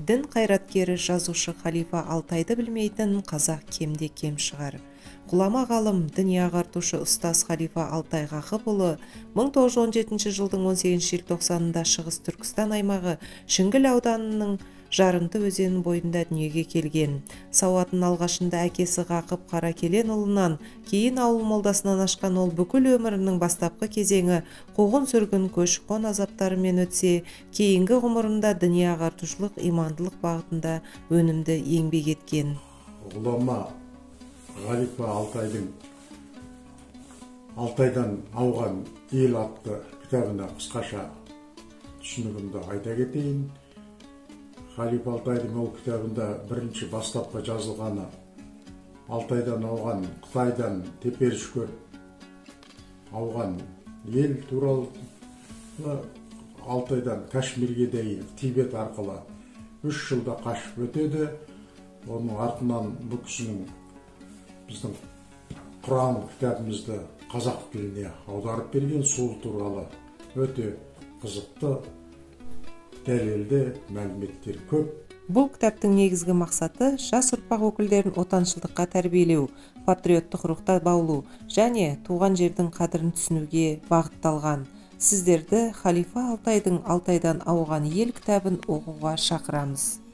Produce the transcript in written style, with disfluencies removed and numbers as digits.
Дін қайраткері, жазушы Халифа Алтайды білмейтін қазақ кемде кем шығар. Ғұлама ғалым, діни ағартушы ұстаз Халифа Алтай Ғақыпұлы 1917 жылдың 18 желтоқсанында Шығыс Түркістан аймағы Шіңгіл ауданының Жарынты өзенінің бойында дүниеге келген. Сауатын алғашында әкесі Ғақып Қаракеленұлынан, кейін ауыл молдасынан ашқан ол бүкіл өмірінің бастапқы кезеңі қуғын-сүргін, көші-қон азаптарымен өтсе, кейінгі ғұмырында діни ағартушылық, имандылық бағытында өнімді еңбек еткен. Ғұлама Халифа Алтайдың Алтайдан ауған ел атты кітабына қысқаша түсінігімді айта кетейін. Халифа Алтайдың ол кітабында бірінші бастапқы жазылғаны Алтайдан ауған, Қытайдан теперіш көріп ауған ел туралы, Алтайдан Кашмирге дейін Тибет арқылы 3 жылда қашып өтеді. Оның артынан бұл кісінің біздің Құран кітабымызды қазақ тіліне аударып берген, сол туралы өте қызықты, дәлелді мәліметтер көп. Бұл кітаптың негізгі мақсаты жас ұрпақ өкілдерін отаншылдыққа тәрбиелеу, патриоттық рухта баулу және туған жердің қадірін түсінуге бағытталған. Сіздерді Халифа Алтайдың Алтайдан ауған ел кітабын оқуға шақырамыз.